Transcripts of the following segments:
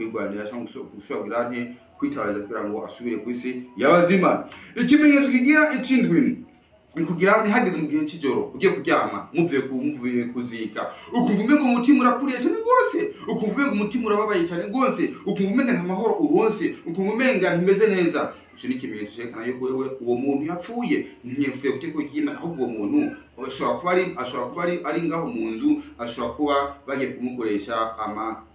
Kwirwanira cyangwa gushobora kugira nte kwitabariza kugira ngo asubire ku isi y'abazima. Ikimenyetso kigira icindwi ni kugira ntihageze mu gihe cy'ijoro ugiye kuryama, muvuye kuzika, ukumva umenga umutima urakuriye cyane rwose, ukumva umenga umutima urababaye cyane rwose, ukumva umenga nta mahoro uronse, ukumva umenga ntimeze neza. Ico ni ikimenyetso cerekana yuko wewe uwo muntu yapfuye, ntiyapfuye gutegeko ry'Imana, ahubwo uwo muntu ashobora kuba ari ngaho mu nzu, ashobora kuba bagiye kumukoresha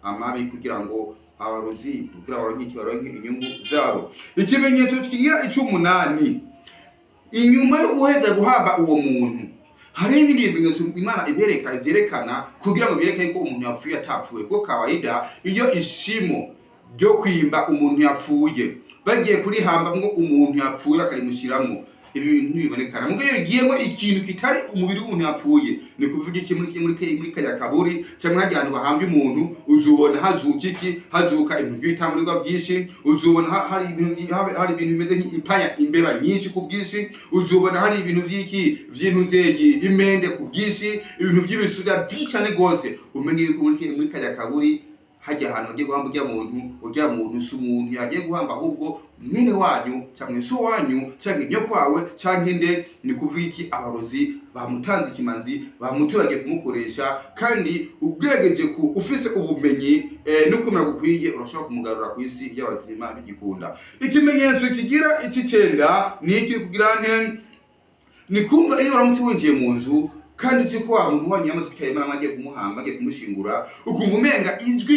amabi kugira ngo abarozi, kugira baronke iki? Baronke inyungu zabo. Ikimenyetso kigira ic'umunani, inyuma yo guheza guhamba uwo muntu, hari ibindi bimenyetso Imana ibereka, vyerekana kugira ngo byereke ko umuntu yapfuye atapfuye. Kuko kawaida iyo ishimo ryo kwimba umuntu yapfuye bagiye kurihamba ngo umuntu yapfuye bakarimushiramwo, ibi bintu ntibibonekana. Mugo iyo bigiyemo ikintu kitari umubiri w'umuntu yapfuye, ni kuvuga iki? Muri kariya kaburi cyangwa hajya ahantu bahambye umuntu, uzubona hazuka iki? Hazuka ibintu by'ibitamurirwa byinshi. Uzubona hari ibintu bimeze nk'ipanya, imbeba nyinshi ku bwinshi. Uzubona hari ibintu vy'iki, vy'intuzeyi, imende ku bwinshi, ibintu by'ibisuda byinshi cyane rwose. Umenye yuko muri kariya kaburi, hajya ahantu hagiye guhamba urya muntu, si umuntu yagiye guhamba, ahubwo mwene wanyu cyangwa so wanyu cyangwa nyoko wawe cyangwa inde. Ni kuvuga iki? Abarozi bamutanze ikimanzi, bamutuye, bagiye kumukoresha. Kandi ugerageje ku ufise ubumenyi no kumenya gukwiye, urashobora kumugarura ku isi y'abazima bigikunda. Ikimenyetso kigira ic'icenda ni iki? Kugira nte? Ni kumva iyo uramutse winjiye mu nzu kandi uzi ko wa muntu wanyu yamaze kwitaba Imana, agiye kumuhamba, agiye kumushingura, ukumva umenga ijwi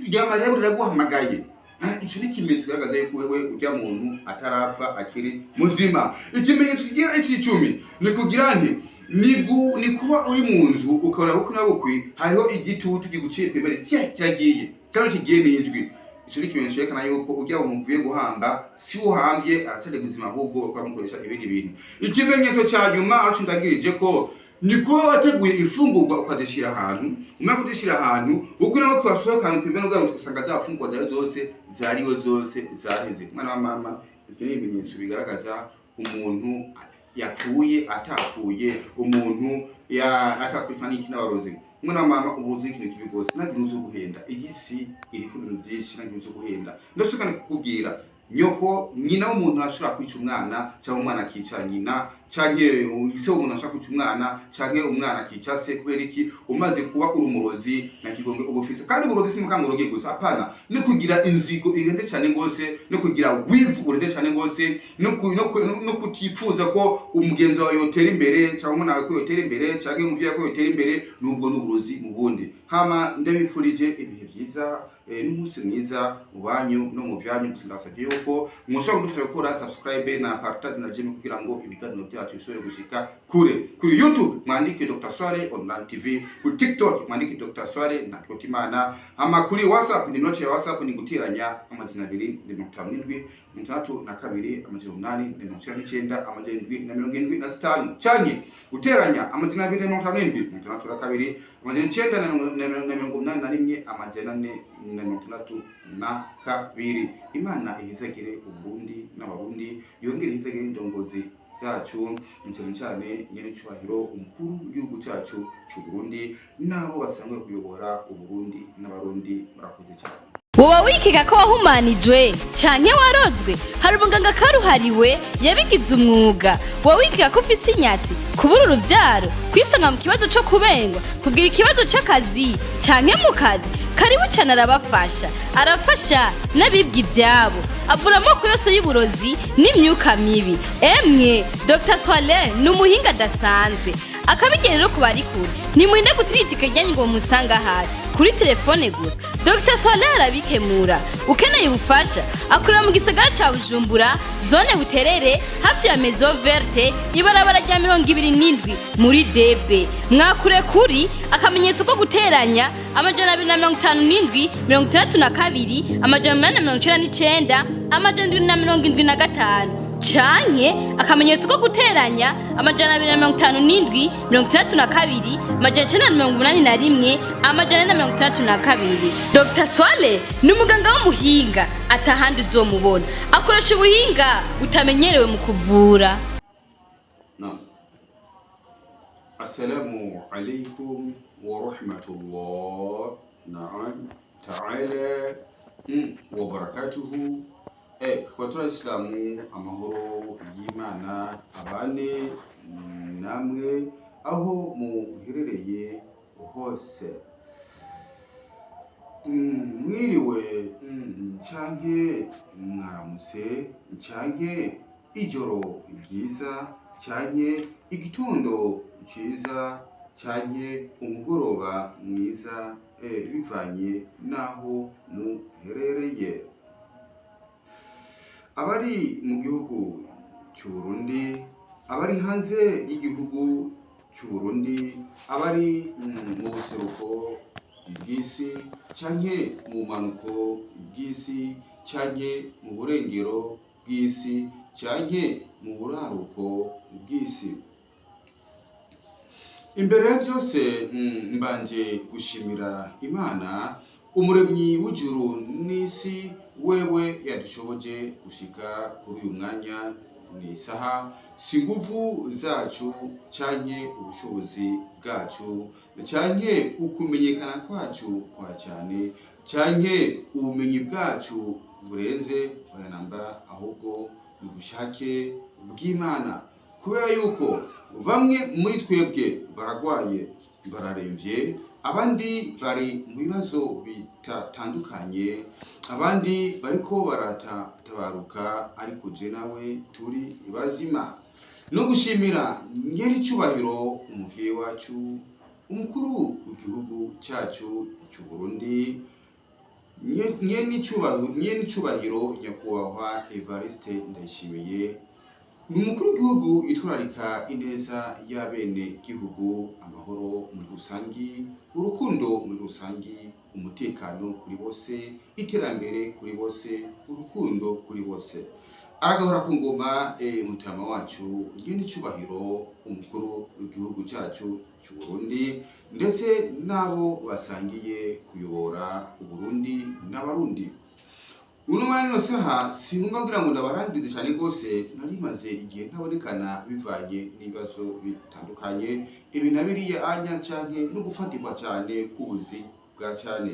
rya Mariya riraguhamagaye. Ico ni ikimenyetso kigaragaza yuko wewe urya muntu atarapfa, akiri muzima. Ikimenyetso kigira ic'icumi ni kugira nti ni kuba uri mu nzu ukabona bukwi na bukwi hariho igitutu kiguciye pembeni, kiragiye kandi kigiye n'ijwi. Ico ni ikimenyetso cerekana yuko urya muntu uvuye guhamba si uhambye, aracyari buzima, ahubwo bakaba bamukoresha ibindi bintu. Ikimenyetso cya nyuma aco ndagirije ko ni kuba wateguye imfungurwa ukazishyira ahantu, umara kuzishyira ahantu, uko nawe twasohoka ahantu pembeni, ugarutse ugasanga za mfungurwa zawe zose zariwe, zose zaheze. Mwana wa mama, ivyo ni ibimenyetso bigaragaza umuntu yapfuye atapfuye, umuntu ya akakwitwa n'iki? N'abarozi. Mwana wa mama, uburozi ni ikintu kibi rwose, nta kintu zo guhenda. Iyi si iriko ibintu byinshi, nta kintu zo guhenda. Ndashaka kukubwira, nyoko, nyina w'umuntu arashobora kwica umwana, cyangwa umwana akica nyina, canke se w'umuntu ashobora kwica umwana, canke umwana akica se. Kubera iki? Umaze kuba uri umurozi na kigongwe uba ufise. Kandi uburozi si mukanguroge gusa, apana, no kugira inzigo irenze cyane rwose, no kugira wivu urenze cyane rwose, no kutifuza ko umugenzi wawe yotera imbere, cyangwa umwana wawe ko yotera imbere, cyangwa umuvyeyi ko yotera imbere, nubwo n'uburozi mu bundi. Hama ndabifurije ibihe byiza n'umunsi mwiza mu banyu no mu vyanyu. Gusa ndasabye yuko mushobora kudufasha gukora subscribe na partage na j'aime kugira ngo ibiganiro byacu bishobore gushika kure. Kuri YouTube mwandike Dr Swale Online TV, kuri TikTok mwandike Dr Swale na Kirotimana. Hama kuri WhatsApp, ni note ya WhatsApp ni guteranya 257 62 899 775, canke guteranya 257 62 981 462. Imana ihezagire Uburundi n'Abarundi, yongere ihezagire indongozi zacu, cyane cyane nyenicubahiro umukuru w'igihugu cyacu cy'u Burundi n'abo basanzwe kuyobora Uburundi n'Abarundi. Murakoze cyane. Woba wikeka ko wahumanijwe canke warozwe? Hari umuganga karuhariwe yabigize umwuga. Woba wikeka ko ufise inyatsi, kubura uruvyaro, kwisanga mu kibazo co kubengwa, kugira ikibazo c'akazi canke mu kazi? Karibu cane, arabafasha. Arafasha n'abibwa ivyabo, avura amoko yose y'uburozi n'imyuka mibi. Emwe, Dr Swale ni umuhinga adasanzwe. Akabigera rero ku bari kure, nimurinde gutiritika iryanyu ngo mumusanga ahari. Kuri telefone gusa Dr Swale arabikemura. Ukeneye ubufasha, akorera mu gisagara ca Bujumbura, zone Buterere, hafi ya Maison Verte, ibarabara rya 27 muri debe. Mwakure kuri akamenyetso ko guteranya 257 62 899 775, canke akamenyetso ko guteranya 257 62 981 462. Dr Swale ni umuganga w'umuhinga, atahandi uzomubona. Akoresha ubuhinga butamenyerewe mu kuvura. Naam. Assalamu alaikum wa rahmatullah. Naam. ta'ala wa barakatuhu. Ku baturayisilamu, amahoro y'Imana abane namwe aho muherereye hose. Mwiriwe canke mwaramutse, canke ijoro ryiza, canke igitondo ciza, canke umugoroba mwiza, bivanye n'aho muherereye. Abari mu gihugu c'Uburundi, abari hanze y'igihugu c'Uburundi, abari mu buseruko bw'isi canke mu bumanuko bw'isi, canke mu burengero bw'isi, canke mu buraruko bw'isi. Imbere ya byose, mbanje gushimira Imana, umuremyi w'ijuru n'isi, wewe yadushoboje gushika kuri uyu mwanya n'isaha. Si nguvu zacu canke ubushobozi bwacu canke ukumenyekana kwacu kwa cyane canke ubumenyi bwacu burenze baranamba, ahubwo ni ubushake bw'Imana, kubera yuko bamwe muri twebwe baragwaye, bararemvye, abandi bari mu bibazo bitatandukanye, abandi bariko baratabaruka, ariko je nawe turi bazima. No gushimira nyericubahiro umuvyeyi wacu, umukuru w'igihugu cyacu cy'u Burundi, nyenicubahiro nyakubahwa Evariste Ndayishimiye. Ni umukuru w'igihugu yitwararika ineza y'abene gihugu, amahoro muri rusangi, urukundo muri rusangi, umutekano kuri bose, iterambere kuri bose, urukundo kuri bose. Aragahora ku ngoma mutama wacu nyenicubahiro umukuru w'igihugu cyacu cy'u Burundi, ndetse n'abo basangiye kuyobora Uburundi n'Abarundi. Uno mwanya, ino saha, sinumva ngira ngo ndabarangize cyane rwose. Nari maze igihe ntabonekana bivanye n'ibibazo bitandukanye, ibi na biriya anya, canke no gufatirwa cyane k'ubuzi bwa cyane.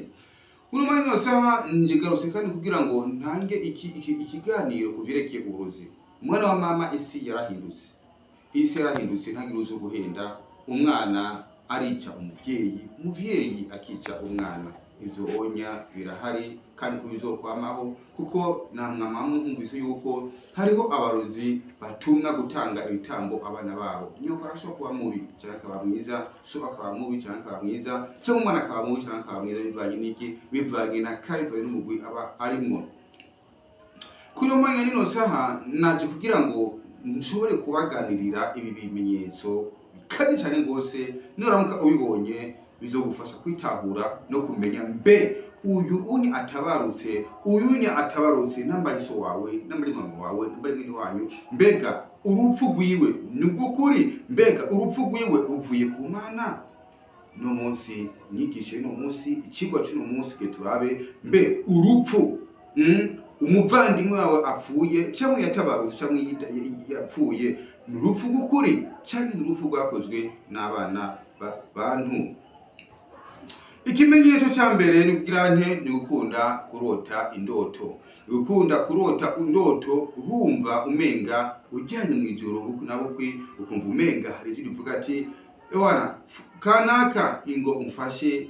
Uno mwanya, ino saha, njigarutse kandi kugira ngo ntange iki ikiganiro ku vyerekeye uburozi. Umwana wa mama, isi yarahindutse, isi yarahindutse. Ntagire uzo guhenda. Umwana arica umuvyeyi, umuvyeyi akica umwana. Ivyo onya birahari kandi kubizokwamaho, kuko namwama mwumvise yuko hariho abarozi batumwa gutanga ibitambo abana babo. Nyoko arashobora kuba mubi cyangwa akaba mwiza, so akaba mubi cyangwa akaba mwiza, cyangwa umwana akaba mubi cyangwa akaba mwiza, bivanye n'iki? Bivanye na ka bivanye n'umugwi aba arimwo. Kuri mwanya nino saha, naje kugira ngo nshobore kubaganirira ibi bimenyetso bikaze cyane rwose. Nuramuka ubibonye, bizogufasha kwitahura no kumenya mbe uyu unyi atabarutse, uyu unyi atabarutse, namba ari so wawe, namba ari mama wawe, namba ari mwene wanyu, mbega urupfu rwiwe ni rw'ukuri? Mbega urupfu rwiwe ruvuye ku Mana? No munsi inyigisho y'uno munsi, ikigwa cy'uno munsi, ke turabe mbe urupfu umuvandimwe wawe apfuye cyangwa yatabarutse cyangwa yapfuye, ni urupfu rw'ukuri cyangwa ni urupfu rwakozwe n'abana bantu? Ikimenyetso cya mbere ni kugira nte? Ni gukunda kurota indoto. Ni gukunda kurota indoto wumva umenga ujyanye mu ijoro na bukwi, ukumva umenga hari ijwi rivuga ati: "Ewana kanaka, ingo umfashe,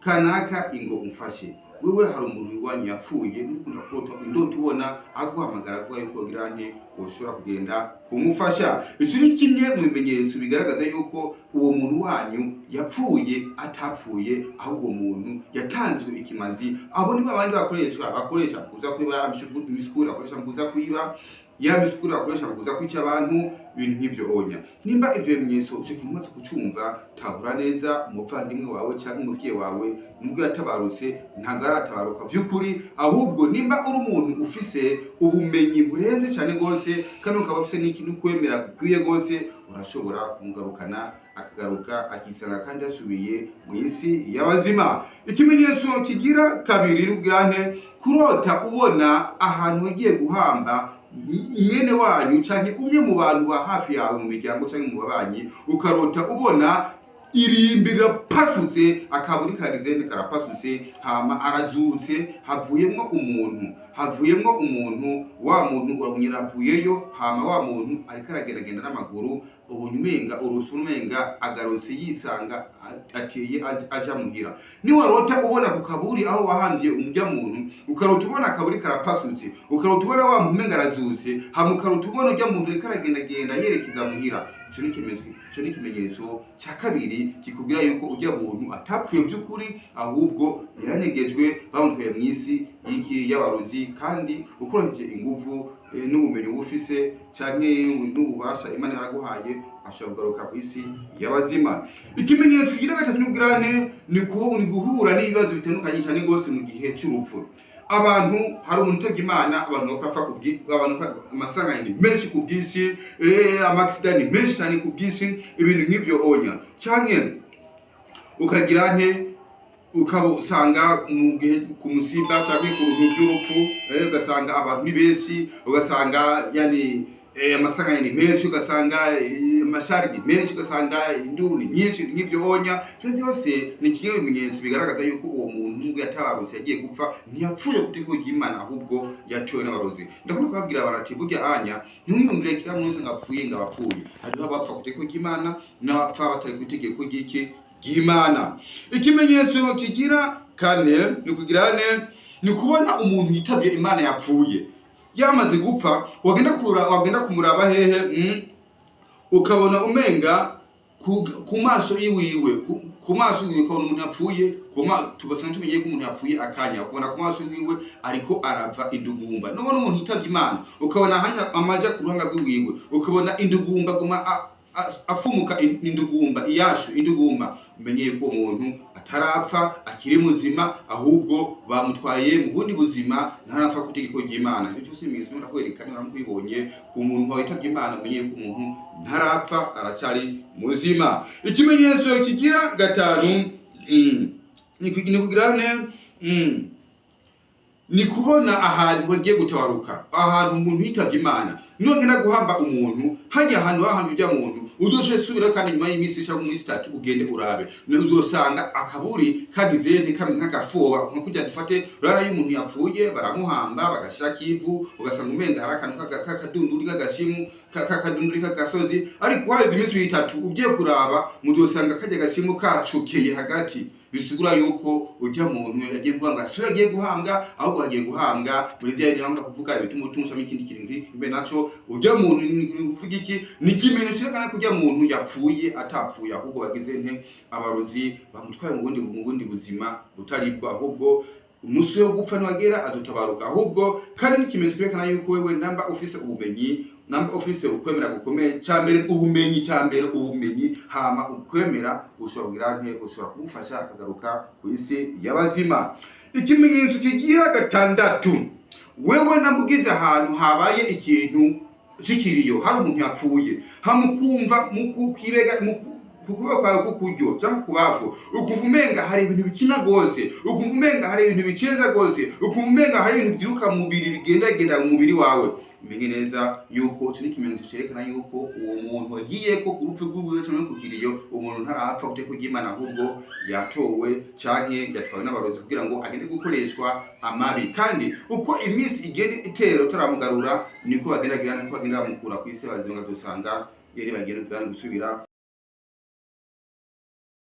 kanaka, ingo umfashe." Wewe hari umuntu iwanyu yapfuye, mukunda kurota indoto ubona aguhamagara avuga yuko wagira nte, woshobora kugenda kumufasha. Ico ni kimwe mu bimenyetso bigaragaza yuko uwo muntu wanyu yapfuye atapfuye, ahubwo uwo muntu yatanzwe ikimazi. Abo ni babandi bakoresha mu kuza kwiba imisikuri, bakoresha mu kuza kwiba ya misikuri, bakoresha mu kuza kwica abantu, ibintu nk'ivyo onya. Nimba ivyo bimenyetso ico kintu umaze kucumva, tahura neza umuvandimwe wawe cyangwa umuvyeyi wawe nubwo yatabarutse, ntabwo aratabaruka vy'ukuri. Ahubwo nimba uri umuntu ufise ubumenyi burenze cyane rwose, kandi ukaba ufise n'ikintu kwemera gukwiye rwose, urashobora kumugarukana, akagaruka, akisanga kandi yasubiye mu isi y'abazima. Ikimenyetso kigira kabiri ni kugira nte? Kurota ubona ahantu wagiye guhamba mwene wanyu canke umwe mu bantu ba hafi yawe mu miryango canke mu babanyi, ukarota ubona Irimbi rirapasutse, akaburi kagizene karapasutse, hama arazutse, havuyemwo umuntu, havuyemwo umuntu. Wa muntu urabonye avuyeyo, hama wa muntu ariko aragendagenda n'amaguru. Ubonye umenga urusu, umenga agarutse yisanga ateye aja muhira. Niwarota ubona ku kaburi aho wahamvye umurya muntu, ukarota ubona akaburi karapasutse, ukarota ubona wa muntu umenga arazutse, hama ukarota ubona urya muntu ariko aragendagenda yerekeza muhira, ico ni ikimenyetso cya kabiri kikubwira yuko urya muntu atapfuye by'ukuri, ahubwo yaranyegejwe, bamutwaye mw'isi y'iki y'abarozi. Kandi ukoresheje inguvu n'ubumenyi uba ufise canke n'ububasha Imana yaraguhaye, ashobora kugaruka ku isi y'abazima. Ikimenyetso kigira gatatu n'ubwirane ni kuba ni guhura n'ibibazo bitandukanye cyane rwose mu gihe c'urupfu. Abantu, hari umuntu utabye Imana, abantu bakapfa ku abantu amasanganya ni menshi ku bwinshi, amaaccident ni menshi cyane ku bwinshi, ibintu nk'ibyo onya. Canke ukagira nte, ukaba usanga mu gihe ku musimba canke ku bintu by'urupfu, ugasanga abantu ni benshi, ugasanga yani amasanganya ni menshi, ugasanga amashari ni menshi, ugasanga induru ni nyinshi nk'ibyo onya. Ivyo vyose ni kimwe mu bimenyetso bigaragaza yuko uwo muntu nubwo yatabarutse, yagiye gupfa, ntiyapfuye ku itegeko ry'Imana, ahubwo yatowe n'abarozi. Ndakunda kubabwira abantu ati burya anya ntimwiyumvire kira muntu wese ngo apfuye ngo abapfuye. Hariho abapfa ku itegeko ry'Imana n'abapfa batari ku itegeko ry'iki ry'Imana. Ikimenyetso kigira kane ni kugira ne ni kubona umuntu yitabye Imana yapfuye, yamaze gupfa, wagenda kumuraba hehe, ukabona umenga ku maso iwiwe, ku maso iwiwe ukabona umuntu yapfuye. Tubasanga tumenye ko umuntu yapfuye akanya, ukabona ku maso iwiwe ariko arava indugumba. Nubona umuntu yitabye Imana, ukabona hanya amaja ku ruhanga rw'iwiwe, ukabona indugumba guma afumuka indugumba, iyashu indugumba, umenye yuko uwo muntu atarapfa, akiri muzima, ahubwo bamutwaye mu bundi buzima, ntarapfa ku itegeko ry'Imana. Ibyo byose ibimenyetso ndakwereka, niba kubibonye ku muntu witabye Imana, umenye yuko umuntu ntarapfa, aracyari muzima. Ikimenyetso kigira gatanu, ni kugira ne ni kubona ahantu bagiye gutabaruka, ahantu umuntu yitabye Imana. Nongera guhamba umuntu, hajya ahantu hahambye ujya muntu, uzoce subira kandi nyuma y'iminsi cyangwa iminsi 3 ugende urabe, uzosanga akaburi kagize ntikameze nk'agafoba, nko kujya dufate rara y'umuntu yapfuye baramuhamba bagashirako ivu, ugasanga umenga hari akantu k'akadunduri k'agashimu, k'akadunduri k'agasozi. Ariko haheze iminsi 3 ugiye kuraba, muzosanga kajya gashimu kacukeye hagati, bisigura yuko ujya muntu yagiye guhambwa si yagiye guhambwa, ahubwo agiye guhambwa muri vya bindi kuvuga ibituma utunshamo ikindi kintu kimbe naco. Ujya muntu ni kuvuga iki? Ni ikimenyetso cyerekana ko ujya muntu yapfuye atapfuye, ahubwo bagize nte abarozi bamutwaye mu bundi buzima butaribwo, ahubwo umunsi wo gupfa niwagera azotabaruka. Ahubwo kandi n'ikimenyetso cyerekana yuko wewe namba ufise ubumenyi, namba ufise ukwemera gukomeye, cyambere ubumenyi, cyambere ubumenyi, hama ukwemera, ushobora kugira nte, ushobora kumufasha akagaruka ku isi y'abazima. Ikimenyetso kigira gatandatu, wewe nambugize ahantu habaye ikintu c'ikiriyo, hari umuntu yapfuye, hamukumva mukukibega ku kuboko kwawe k'ukuryo cyangwa kubafu, ukumva umenga hari ibintu bikina gose, ukumva umenga hari ibintu biceza gose, ukumva umenga hari ibintu byiruka mu mubiri, bigendagenda mu mubiri wawe, umenye neza yuko ico ni ikimenyetso cerekana yuko uwo muntu wagiye ko ku rupfu rw'iwiwe canke ku kiriyo, umuntu ntarapfa ku itegeko ry'Imana, ahubwo yatowe canke yatwawe n'abarozi kugira ngo agende gukoreshwa amabi. Kandi uko iminsi igenda itera utaramugarura, niko bagenda niko bagenda bamukura ku isi bazima, dusanga yari bagenda gusubira.